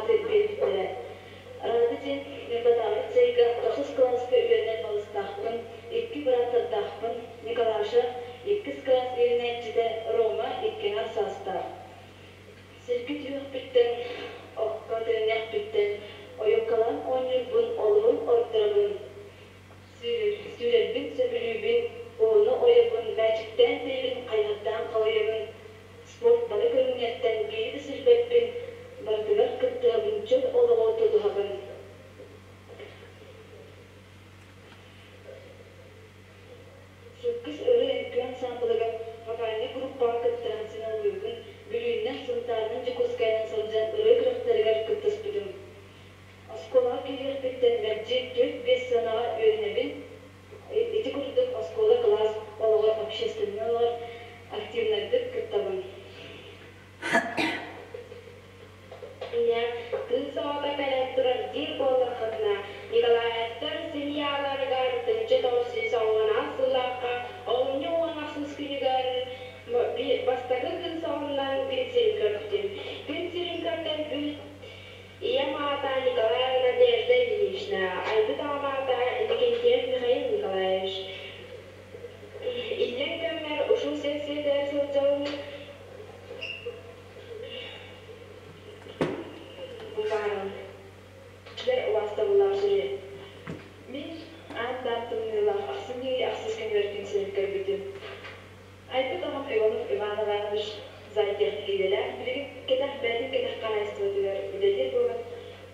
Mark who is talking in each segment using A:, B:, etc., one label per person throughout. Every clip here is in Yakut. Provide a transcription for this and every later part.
A: ааты биэрбиттэрэ. Рада диэн Ньурбатааҕы лицейгэ тохсус кылааска үөрэнэр балыстаахпын, икки бырааттардаахпын, Николаша иккис кылаас үөрэнээччитэ, Рома икки саастаах. Сиргэ түһүөхпүттэн, окко тэриниэхпиттэн ойуоккалаан оонньуурбун олуһун ордоробун. Сүүрэрбин сөбүлүүбүн, ууну ойобун, мээчиктээн тэйэбин, хайыһардаан халыйабын. Спорт бары көрүҥнэриттэн биири да сирбэппин, барытыгар кыттыһабын, чөл олоҕу тутуһабын. Сыккыс ырыа-үҥкүү ансаамбылыгар вокальнай группаҕа кыттыһан син ыллыыбын, Бүлүүннэн, Сунтаарынан, Дьокуускайынан сылдьан ырыа күрэхтэригэр кыттыспытым. Оскуолаҕа киириэхпиттэн мэлдьи түөрт-биэс сыанаҕа үөрэнэбин. Ити курдук оскуола кылаас олоҕор, общественнай олоҕор активнайдык кыттабын.
B: Ийэ, кыыс оҕото кэлэн турар диир буоллаххытына, Николаевтар семьяларыгар 1998 сыллаахха олунньу уон ахсыс күнүгэр бастакы кыыс оҕоннон күн сирин көрбүтүм. Күн сирин көрдөрбүт ийэм аата Николаева Надежда Ильинична, айбыт аҕам аата Иннокентьев Михаил Николаевич. Иллэҥ кэммэр ушу сиэксийэтигэр сылдьабын.
C: Баарым. Убаастабыллаах жюри. Мин аан даам тымныылаах ахсынньы ый ахсыс күнүгэр күн сирин көрбүтүм. Айбыт аҕам Иванов Иван Иванович зоотехник идэлээх, билигин кэтэх бэйэтин кэтэх хаһаайыстыбатыгар үлэлиир буолан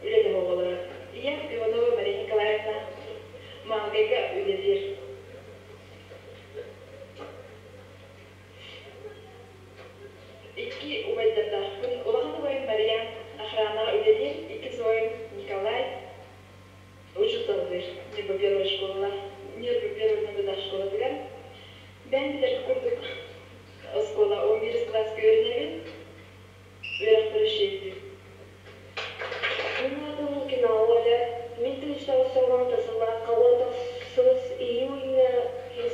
C: үлэлэһэ оҕолоро. Ийэм Иванова Мария Николаевна Маалгайга үлэлиир. Икки убайдардаахпын. Улахан убайым Мария охранаҕа үлэлиир, иккис убайым Николай учууталлыыр Ньурба первой школа, Ньурба первой наблюдах школатыгар. Бэйэм билэргэ курдук оскуола 11 кылааска үөрэнэбин, үөрэхпэр үчүгэйдик.
D: Мин аатым Лукина Оля. Мин тыынча сыллаахха уон сылыс июньҥа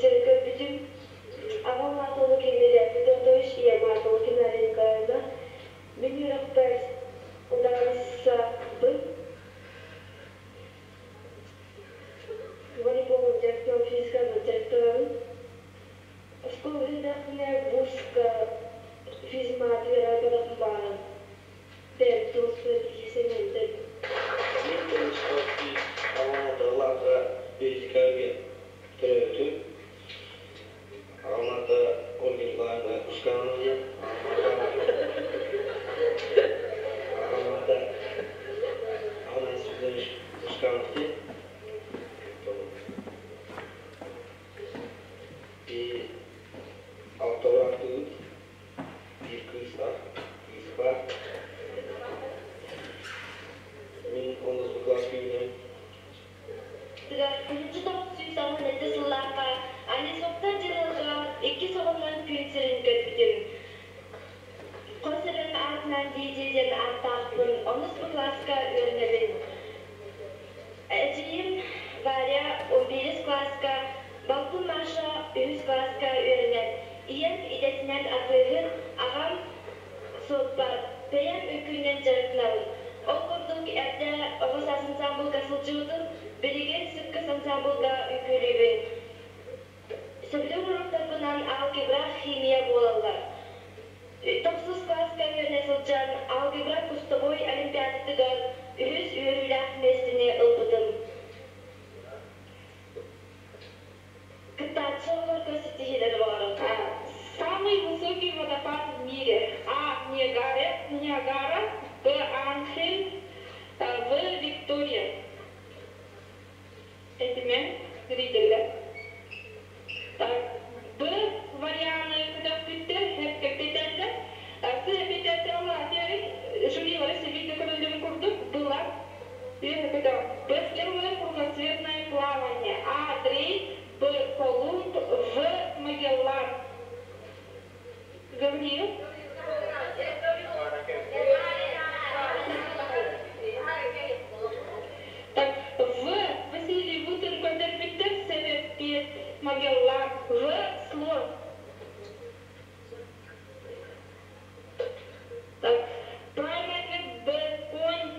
D: сирин көрбүтүм. Аҕам аата Лукин Лев Федотович, ийэм аата Лукина Мария Николаевна. Мин үөрэхпэр ударсабын. Волейболун дьарыктанан, физиканан дьарыктанабын. Оскуола үһүндэхпинэ вузка физмат үөрэҕэр баарым. Бэйэм туруспун
E: Мин Томскай Аллаҕа юридикаҕа төрөөбүтүм. Аҕам аата Ольга Николаевна Кусканова диэн. Аҕам аата Афанасий Федорович Кусканов диэн. И алта бырааттыыбыт, биир кыыстаах, кыыс баар. Мин онус кылааска үүнэбин.
B: 1997 сыллаахха Анисовтар дьылга иккис оҕоннон күн сирин көрбүтүм. Хос эбэм аатынан Лидия диэн ааттаахпын, онус бу кылааска үөрэнэбин. Эдьиийим Варя 11 кылааска, балтым Маша үһүс кылааска үөрэнэр. Ийэм идэтинэн атыыһыт, аҕам суоппар, бэйэм үҥкүүнэн дьарыктанабын. Ол курдук эрдэ оҕо саас ансаамбылга сылдьыбытым, билигин Сыккыс ансаамбылга үҥкүүлүүбүн. Сөбүлүүр уруоктарбынан алгебра, химия буолаллар. Тохсус кылааска үөрэнэ сылдьан алгебра кустовой олимпиадатыгар үһүс үөрүүлээх миэстэни ылбытым. Кыттааччы оҕолорго ситиһиилэри баҕарабын.
C: Самый высокий водопад в мире. А. Ниагара, Ниагара, Б. Анхель, В. Виктория. Этимэн зрителлэр. Так, Б варианы көтөхпүттэр, эппетеллэр. С эпитетеллэр жюрилары сибиирде көрүллүбүт курдук была. Б. Первое кругосветное плавание. А. Дрейк, Б. Колумб, В. Магеллан. Гавриил? Так, В. Василий Бутин көрдөрбүттэр себеппиэт Магеллан. В. Слон. Так, правильный ответ Б. Конь.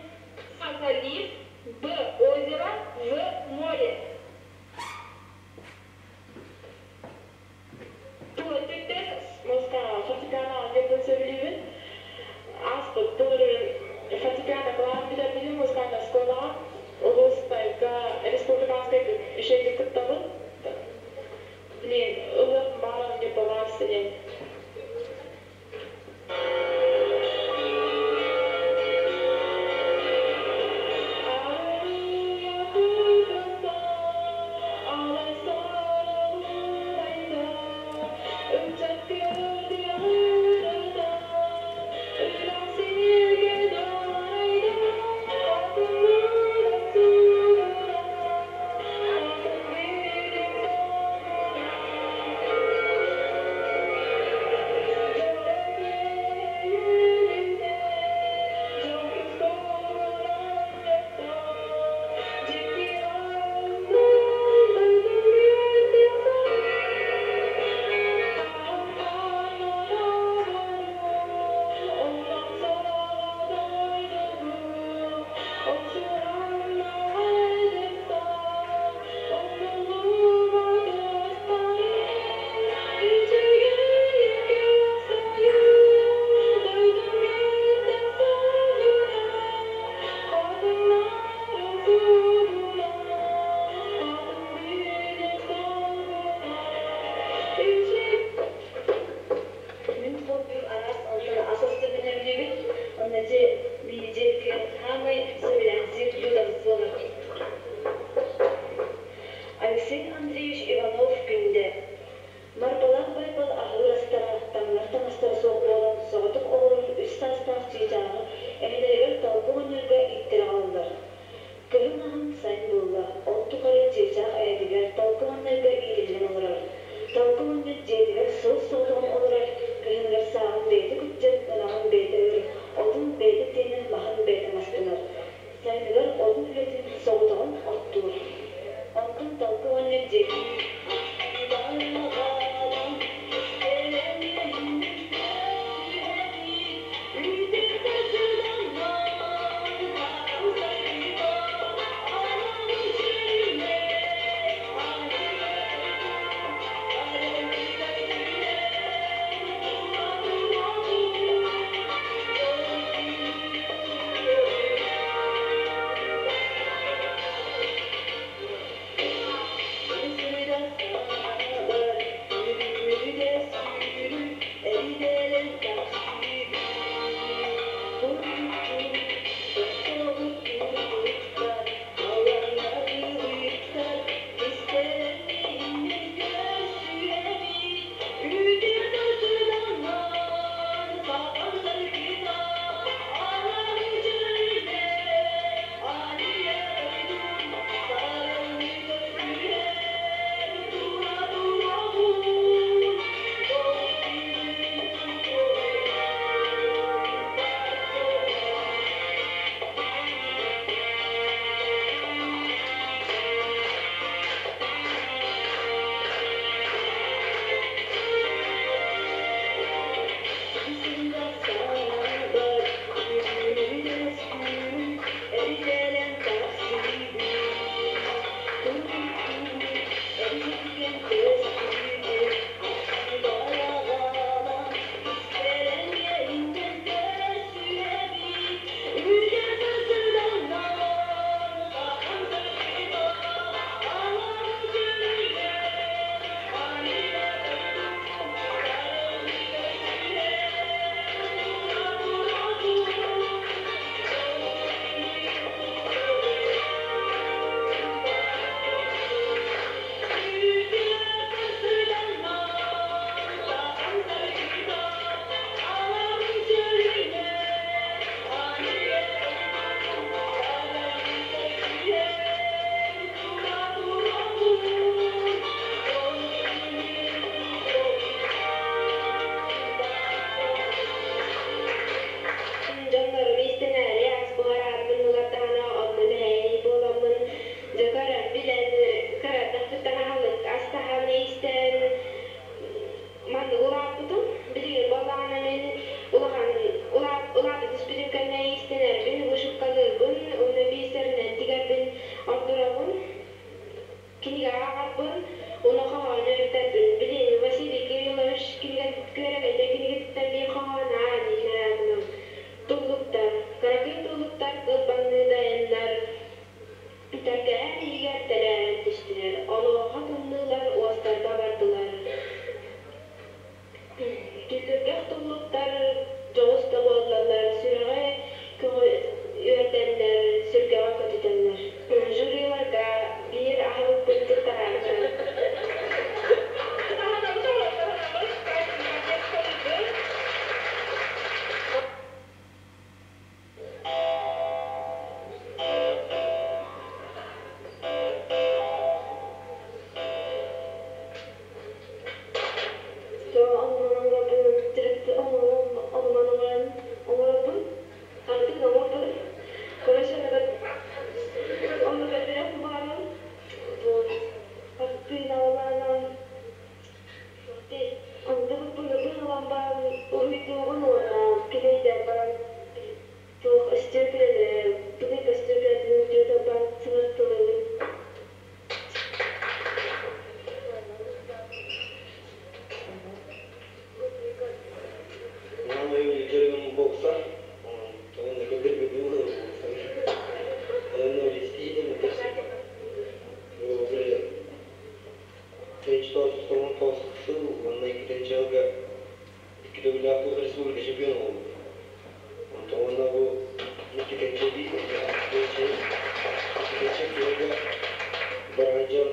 E: Бараһыдьан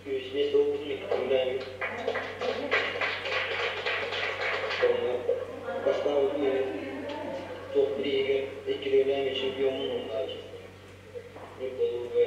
E: үһүс миэстэ буолбутум икки төгүлээммин. Уонна бастаабытым иһин туох бирииһигэр икки төгүлээммин чемпиоммун уонна Ньурбалыырга.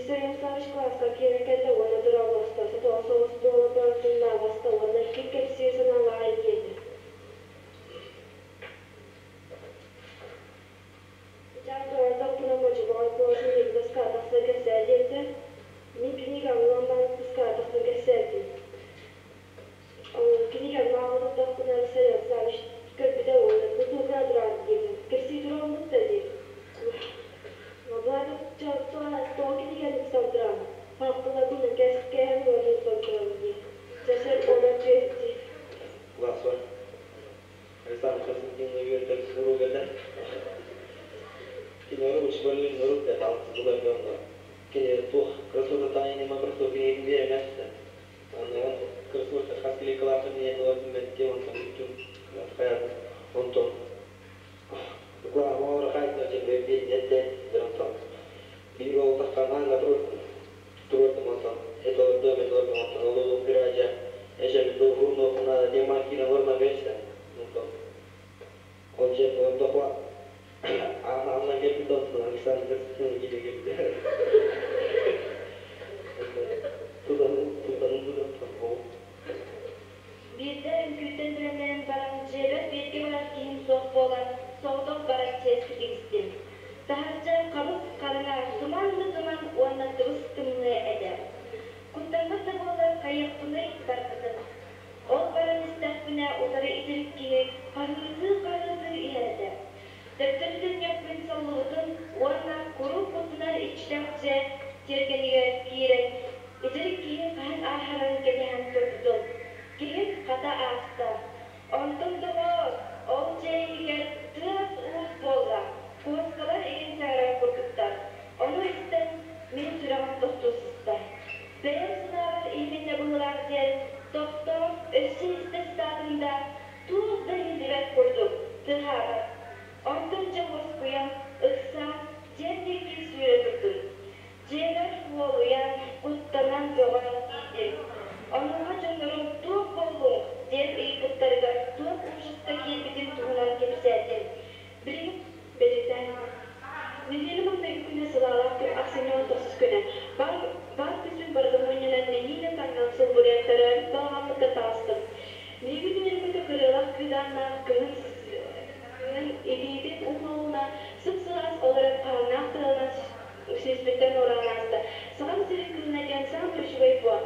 D: Алексей Ярославович кылааска киирэн кэллэ уонна дорооболосто, сотору соҕус буолан баран тыллаабаста уонна ким кэпсиир санаалааҕый диэтэ. Дьаҥ турардахпына модьугар куоратын Ньургуска тахсан кэпсээ диэтэ. Мин кинигэм ылан баран кыыска тахсан кэпсээтим. Кинигэм ааҕа турдахпына Алексей Ярославович көрбүтэ уонна бутылка тураар диэтэ. Кэпсии тураммыт да дии. Влада тоҕо кинигэни устан туран? Хааппылабын кэһэн уонна устан туран дии. Чэ, онон дии.
E: Класс бар. Александр Константиновна үөрэтэр уруок этэ. Кинилэри учебальный норук да алтысылар онно. Кини туох красота тайны ма красота кинигэтин биэрэмэс да. Онно красота хас кили класса кинигэ олордум мэтте онтон бүттүм. Хайатын онтон Глава хайда же беднетте онтон биир ол тахханаан туруордум онтон это ордом это ордом онтон ол пиража эжеми дохурно хуна демакина норма гайса онтон ол же дохва аана келбит онтон Александр Константинович кире келбит тутан тутан тутан
A: Биирдэ үҥкүүттэн бэлэмнэнэн баран, дьиэбэр бииргэ барар киһим суох буолан, соҕотох барар чиэски тигистим. Таһырдьа хабыс-хараҥа, туман да туман уонна тыбыс-тымныы этэ. Куттаммыт да буоллар хайыахпыный, барбытым. Ол баран истэхпинэ утары итирик киһи хаһыытыы-хаһыытыы иһэр этэ. Төттөрү төннүөхпүн саллыбытым уонна куруук куттанар иччитэх дьиэ тиэргэнигэр киирэн, итирик киһи хаһан ааһарын кэтэһэн турбутум. Киһим хата ааста. Онтон доҕоор, ол дьиэ иһигэр тыас-уус буолла, куоскалар игин саҥарар курдуктар. Ону истэн мин сүрэҕим тохтуу сыста. Бэйэм санаабар иһилиннэ быһыылаах диэн тохтоон өссө истэ сатаатым да, туох да иһиллибэт курдук, тыаһаабат. Онтон дьэ уоскуйан, ыксаан, дьиэм диэки сүүрэ турдум. Дьиэбэр уолуйан, куттанан бөҕө тиийдим. Онуоха дьоннорум туох буоллуҥ диэн ыйыппыттарыгар туох ужаска киирбитин туһунан кэпсээтим. Билигин
C: Бэлиэтээн Нэдиэлэ маҥнайгы күнэ сылаалаах күн ахсынньы 19 күнэ. Баар, баар күүспүн барытын мунньунан нэһиилэ таҥнан сулбуруйан төрөөбүт балаҕаммыттан таҕыстым. Миигин үөрэ-көтө кырыалаах кыыдааннаах кыһын кыһын итиитин ууна-ууна сып-сылаас ол эрэн хаһыҥнаах тыалынан сүүспүттэн уораан ааста. Сахам сирин кыһына диэн саамай үчүгэй буо.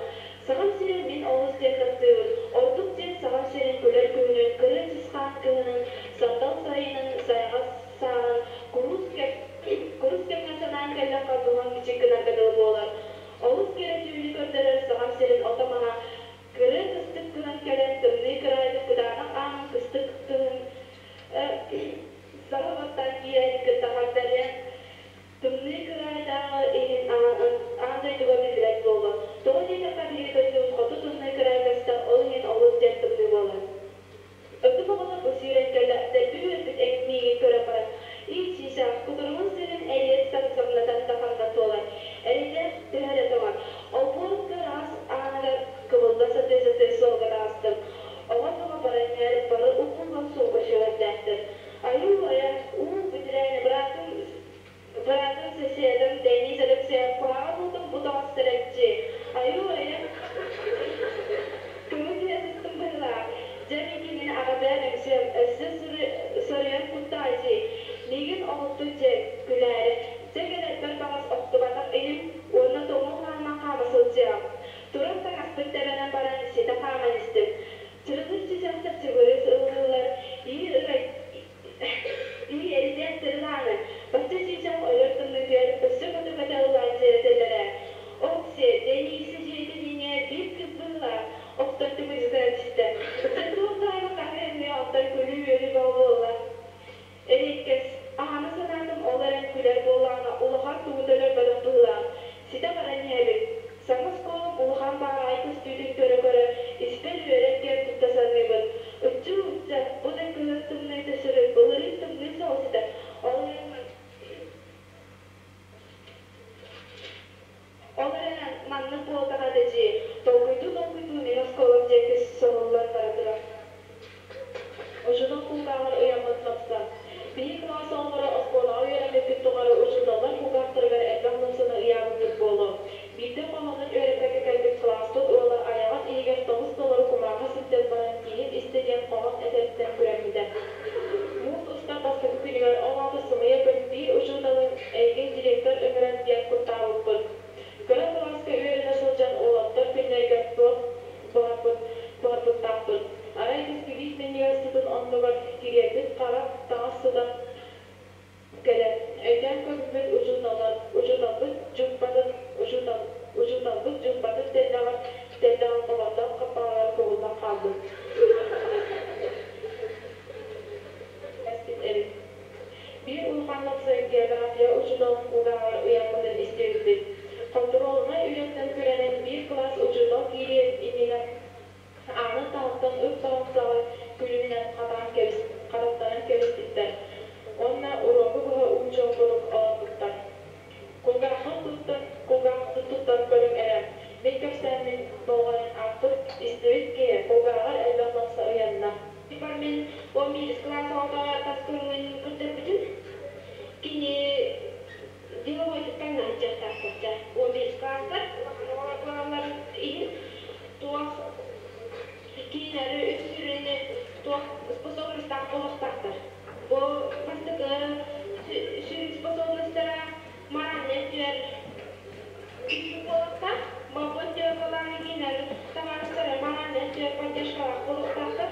B: буолуохтаах, мобун дьыалалаах игиинэн табаарыстара моральнай өттүгэр поддержкалаах буолуохтаахтар.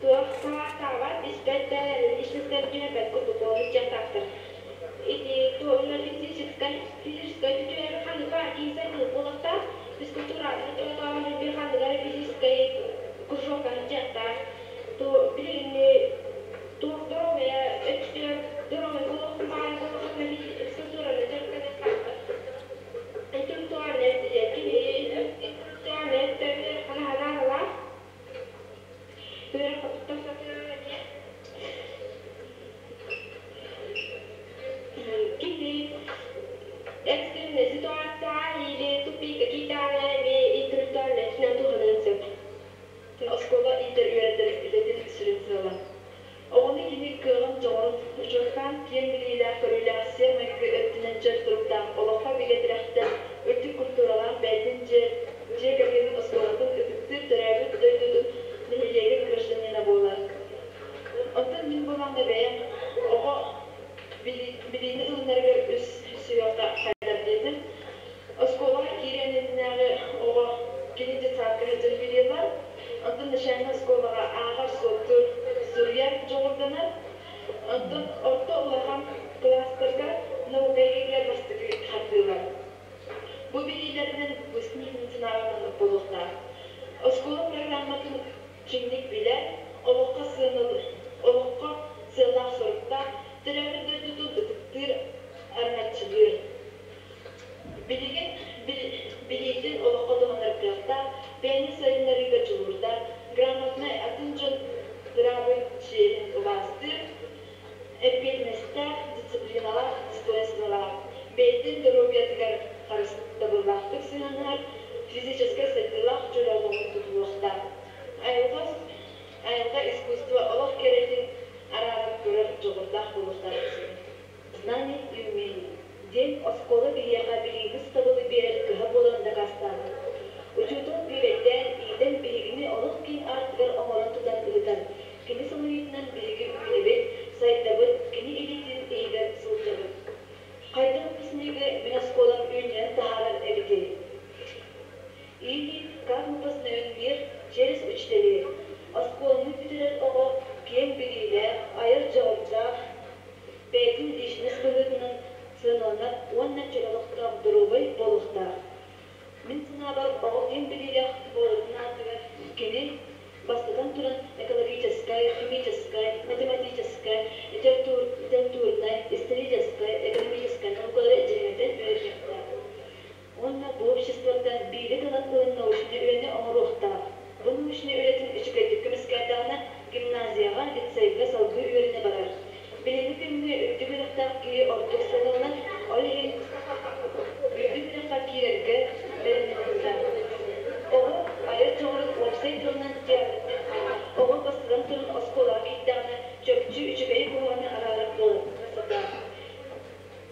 B: Туох табаахтаабат, испэт да, личностар түһэрбэт курдук буола сылдьыахтаахтар. Ити туоһунан физическай физическай өттүгэр ханнык баар киһи сайдыы буолуохтаах, физкультуратын өтөҕө ханнык эрэ физическэй кружокка сылдьыахтаах. Билигинни туох доруобуйа өттүгэр доруобуйа буолуоххун баҕарар буоллаххына физкультураны дьарыктаныахтааххын. Интеллектуальнай киһи интеллектуальнай өттө ханаһанаалаах үөрэх туттар сатыыр эмиэ киһи экстренная ситуация или тупик какие-то эмиэ интеллектуальнай өттүнэн туһаныан сөп.
C: Оскуола иитэр-үөрэтэр үлэтин сүрүн сыала. Оҕону кини кыаҕын, дьоҕурун учуоттаан, киэҥ билиилээх-көрүүлээх, сиэр-майгы өттүнэн чөл туруктаах, олоххо бигэ тирэхтээх, үрдүк культуралаах, бэйэтин дьиэ, дьиэ кэргэнин оскуолатын ытыктыыр төрөөбүт дойдутун нэһилиэгин гражданина буолар. Онтон мин буолаҥҥа бэйэм оҕо билиини ылынарыгар үс сүһүөххэ хайдар диэтим. Оскуолаҕа киириэн иннинээҕи оҕо кини детсадка сылдьан билиэлэр. Онтон начальнай оскуолаҕа ааҕар, суоттуур, суруйар дьоҕурданар. Онтон орто улахан кылаастарга наука эйгэтигэр бастакы хардыылар. Бу билиилэринэн выпускник национальнай маннык буолуохтаах. Оскуола программатын чиҥник билэр, олоххо сыаналы, олоххо сыаллаах-соруктаах, төрөөбүт дойдутун ытыктыыр, араҥаччылыыр. Билигин билиитин олоххо туһанар кыахтаах, бэйэни сайыннарыыга дьулуурдаах, грамотнай атын дьон быраабын чиэһин убаастыыр, эппиэтинэстээх, дисциплиналаах, достоинстволаах, бэйэтин доруобуйатыгар харыстабыллаахтык сыһыаннаһар, физическэй сайдыылаах дьон олоҕун тутуһуохтаах. Айылҕа, айылҕа искусство олох кэрэтин арааран көрөр дьоҕурдаах буолуохтаах дии
A: Знание и умение диэн оскуола биһиэхэ билиини-сатабылы биэрэр кыһа буоларын дакаастаата. Учуутал бүөбэйдээн, иитэн биһигини олох киэҥ аартыгар оҥорон тутан ыытар. Кини салайыытынан биһиги үүнэбит, сайдабыт, кини илиитин иһигэр сылдьабыт. Хайдах выпускнигы мин оскуолам үүннэрэн таһаарар эбитий? Или как мы познаем мир через учителей? Оскуоланы бүтэрэр оҕо киэҥ билиилээх, айар дьоҕурдаах, бэйэтин личность быһыытынан сыаналанар уонна чөл олохтоох доруобай буолуохтаах. Мин санаабар, оҕо киэҥ билиилээх буоларын аатыгар кини бастатан туран экологическай, химическай, математическай, литературнай, историческай, экономическай наукалары дьиҥэтэн үөрэтиэхтээх. Уонна бу обществоттан биири талан ылан научнай үлэни оҥоруохтаах. Бу научнай үлэтин үчүгэйдик көмүскээтэҕинэ, гимназияҕа, лицейгэ салгыы үөрэнэ барар. Билиҥҥи күҥҥэ үрдүк үөрэхтээх киһи ордук сыаналанар, ол иһин үрдүк үөрэххэ киирэргэ бэлэмнэниэхтээх. Оҕо айар дьоҕурун уопсай тылынан театрынан оҕо бастатан туран оскуолаҕа киирдэҕинэ, чопчу үчүгэйи куһаҕаны араарар буолар сатаан.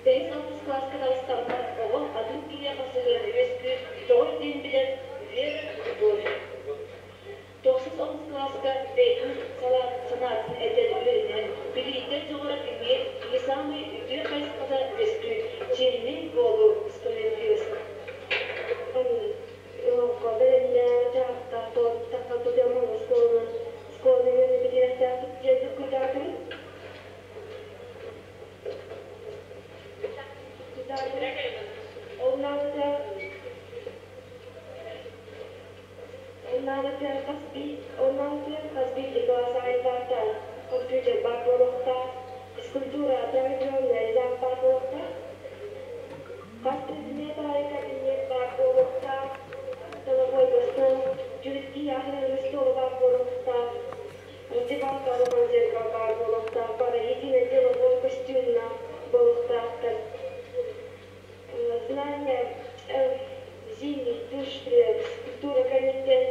A: Бэһис алтыс кылааска таҕыстаҕына, оҕо атын киһиэхэ сыһыана үөскүүр, доҕор диэн билэр, вера, любовь. Тохсус онус кылааска бэйэтин санаатын этэн үөрэнэр, билиитэ дьоҕура кимиэ киһи саамай үтүө хайысхата үөскүүр, чиэһинэй буолуу, справедливость.
D: Олоҥхо бэлэмнээх дьаһахтаах буолбуттахха тутуомун оскуоланы оскуоланы үөрэнэ диэн толкуйдаатым. Ол наадата ол наадата хас биир ол наадата хас биирдии кылаас аайы баартаах компьютер баар буолуохтаах, физкультура, тренажерный зал баар буолуохтаах. Хас предмет аайы кабинет баар буолуохтаах, столовой остуол, дьүрүскүй аһыыр остуола баар буолуохтаах, раздевалка зеркало баар буолуохтаах, бары единый деловой костюмнаах буолуохтаахтар. Знание зимний душ физкультура кэнниттэн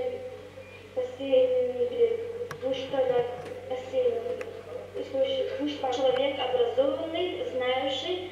D: бассейн душтанар бассейн
B: Человек образованный, знающий,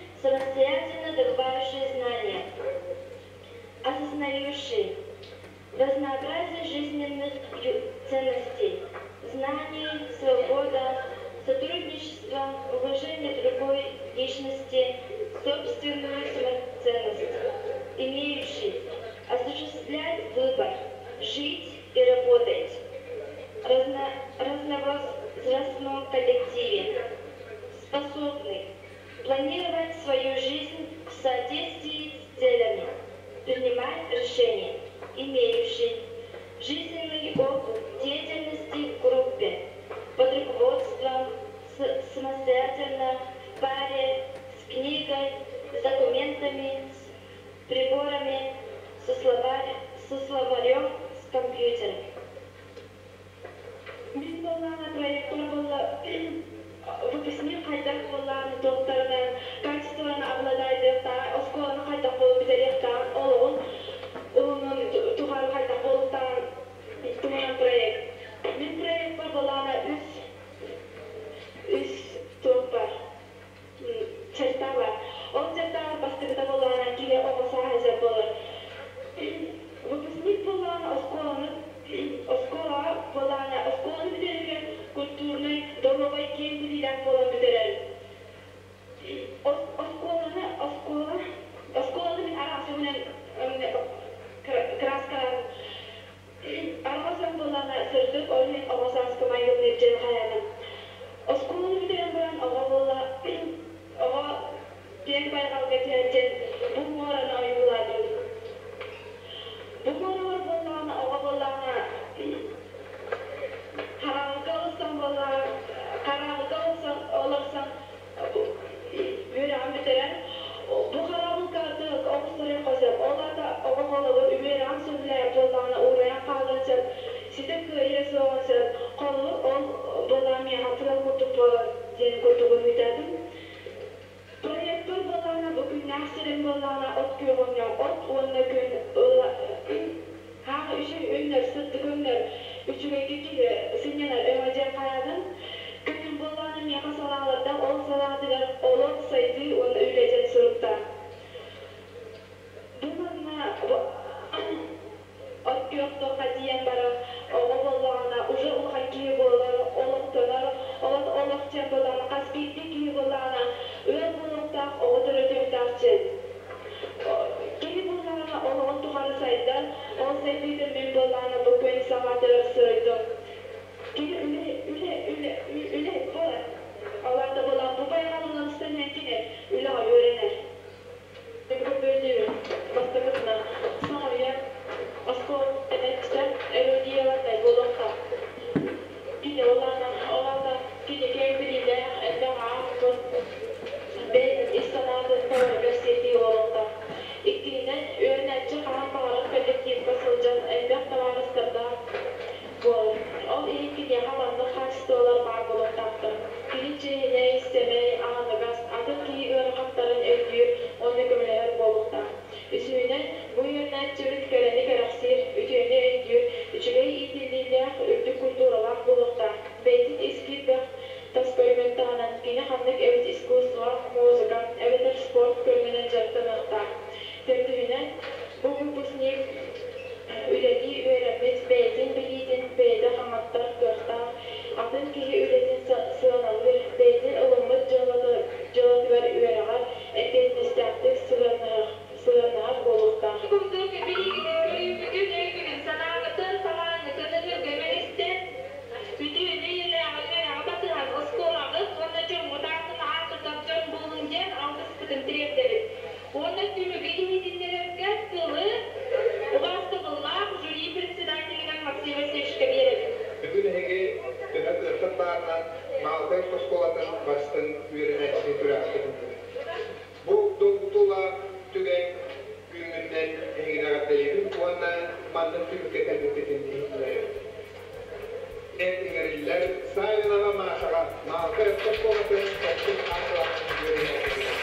D: инструментами, с приборами, со словарем, с компьютером.
C: Мин буоллаҕына проектор буолла выпускник хайдах буоллаҕына туохтарынан качествоны обладайдыахтаах, оскуоланы хайдах буолан бүтэриэхтээҕин, олоҕун уһунун тухары хайдах буолуохтааҕын туһунан проект. Мин проекпар буоллаҕына үс туох бар, черта бар. Ол чертаҕар бастакыта буоллаҕына киһи оҕо сааһа дьэ буолар. Выпускник буоллаҕына оскуоланы оскуолаҕа буоллаҕына оскуоланы бүтэрэригэр культурнай, доруобай, киэҥ билиилээх буолан бүтэрэр. Оскуоланы оскуола оскуоланы мин араас өҥүнэн краскалаан араҕас өҥ буоллаҕына сырдык, ол иһин оҕо сааска майгынныыр дьиэн хайаатым. Оскуоланы бүтэрэн баран оҕо буолла оҕо киэҥ байҕалга түһэр диэн бу муораны ойуулаатым. Бу муоралар буоллаҕына оҕо буоллаҕына хараалга олорсон буоллаҕа хараалга олорсон үөрэҕин бүтэрэн бу хараабылга оҕустарыахха сөп. Ол аата оҕо холобур үөрэҕин сөбүлээбэт буоллаҕына уурайан хаалыан сөп, ситэ кыайыа суоҕун сөп. Холобур, ол буоллаҕа миэхэ тыал курдук буолар диэн курдук уһуйтаатым. Проектор буоллаҕына бу күннээх сирим буоллаҕына от күөҕүҥҥэ от уонна күн хаама үчүгэй өҥнөр, сырдык өҥнөр, үчүгэйгэ киһи сынньанар өҥө диэн хайаатын. Күнүм буоллаҕына миэхэ салаалардаах, ол салаатыгар олох, сайдыы уонна үлэ диэн суруктаах. Бу манна от күөх туохха тиийэн баран оҕо буоллаҕына уже улахан киһи буолар, олохтонор, ол олох диэн буоллаҕына хас биирдии киһи буоллаҕына ыал буолуохтаах, оҕо төрөтүөхтээх диэн. Киһи буоллаҕына олоҕун тухары сайдар, ол сайдыытын мин буоллаҕына бу күн саҕатыгар суруйдум. Киһи үлэ, үлэ, үлэ, үлэһит буолар. Ол аата буолан бу байҕалынан устан иһэн кини үлэҕэ үөрэнэр.
F: Бастакытынан, саҥа үйэ оскуола үөрэнээччитэ эрудированнай буолуохтаах. Кини ол аата кини киэҥ билиилээх, элбэх аахпыт, бэйэтин ис санаатын толору кэпсиирдии буолуохтаах. Иккиһинэн, үөрэнээччи хаһан баҕарар коллективка сылдьан элбэх табаарыстардаах буолар. Ол иһин киниэхэ маннык хаачыстыбалар баар буолуохтаахтар. Кини чиэһинэй, сэмэй, аһыныгас, атын киһи ыарахаттарын өйдүүр уонна көмөлөһөр буолуохтаах. Үсүһүнэн, бу үөрэнээччибит кэрэни кэрэхсиир, үтүөнү өйдүүр, үчүгэй иитиллиилээх, үрдүк культуралаах буолуохтаах. Бэйэтин ис киирбэх тас көрүҥүн таһынан кини ханнык эбит искусство, музыка эбэтэр спорт көрүҥүнэн дьарыктаныахтаах. Төрдүһүнэн, бу выпускник үлэлии үөрэммит, бэйэтин билиитин бэйэтэ хаҥаттар кыахтаах, атын киһи үлэтин сыаналыыр, бэйэтин ылыммыт дьыалатыгар үөрэҕэр эппиэтинэстээхтик сыһыаннаһар буолуохтаах.
B: Курдук билиигитин, көрүүгүтүн, өйгүтүн, санааҕытын, талааҥҥытын өһүргэмэн истэн, үтүөнү, үйэлээҕи үөрэҕи батыһан, оскуолаҕыт уонна дьоҥҥут аатын аатырдар дьон буолуҥ диэн алгыспытын тириэрдэбит. Уонна түмүгү иһитиннэрэргэ тылы убаастабыллаах жюри председателигэр Максим Васильевичка биэрэбит.
G: Бүгүн эһиги төһө кыаххыт баарынан Маалыкай оскуолатын бастыҥ үөрэнээччитин күрэххэ кытынныбыт. Бу долгутуулаах түгэн күҥҥүнэн эһигини эҕэрдэлиибин уонна маннык түмүккэ кэлбиппитин иһитиннэрэбин. Иҥэриллэр Савинова Машаҕа Маалыкай оскуолатын тохсус А кылааһын үөрэнээччитигэр.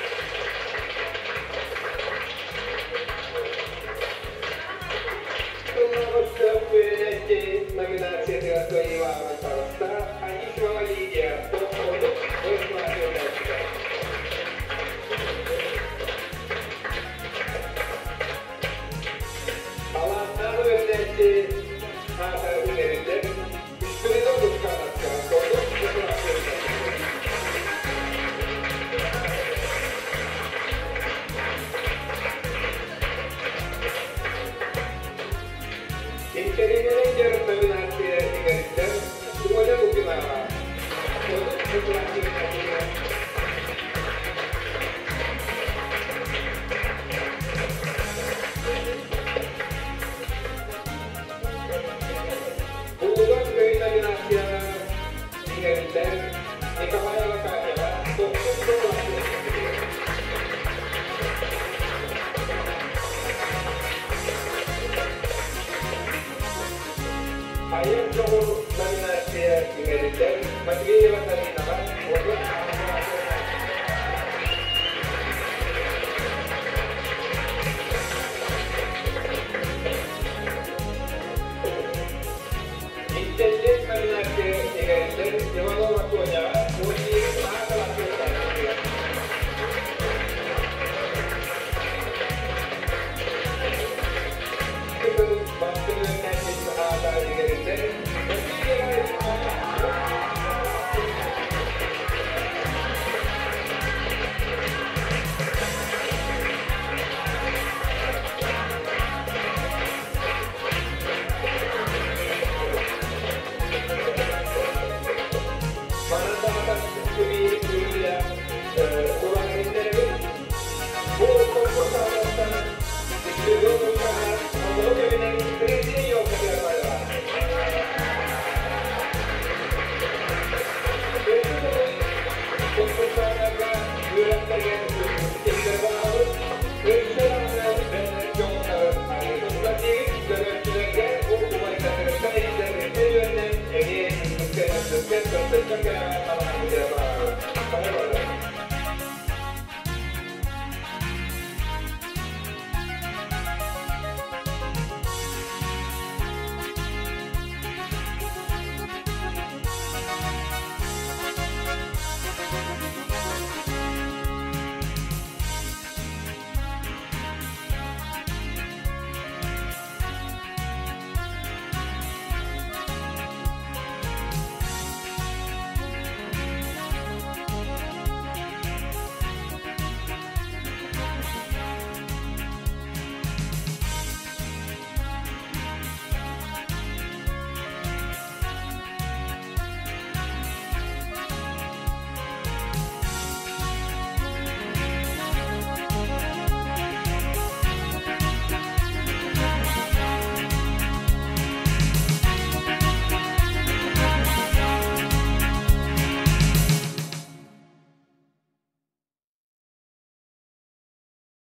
G: Тыллаах өстөөх үөрэнээччи номинациятыгар кыайыылааҕынан таҕыста Анисимова Лидия, Томпоҕунук Б кылаас үөрэнээччитэ. Талааннаах үөрэнээччи аата иҥэриллэр Спиридон Лукановка, Ордук Б кылаас үөрэнээччитэ. Интэриниэнэй дьарык номинация иҥэриллэр Айар дьоҕур номинация иҥэриллэр Матвеева Каринаҕа уонна Интеллект номинация иҥэриллэр Иванова Тоняҕа уонна Бастыҥ үөрэнээччи аата иҥэриллэр Васильева. Манан даҕатан үчүгэйи үөрүүлээх кураан иһитиннэрэбит. Бу конкурс аатыттан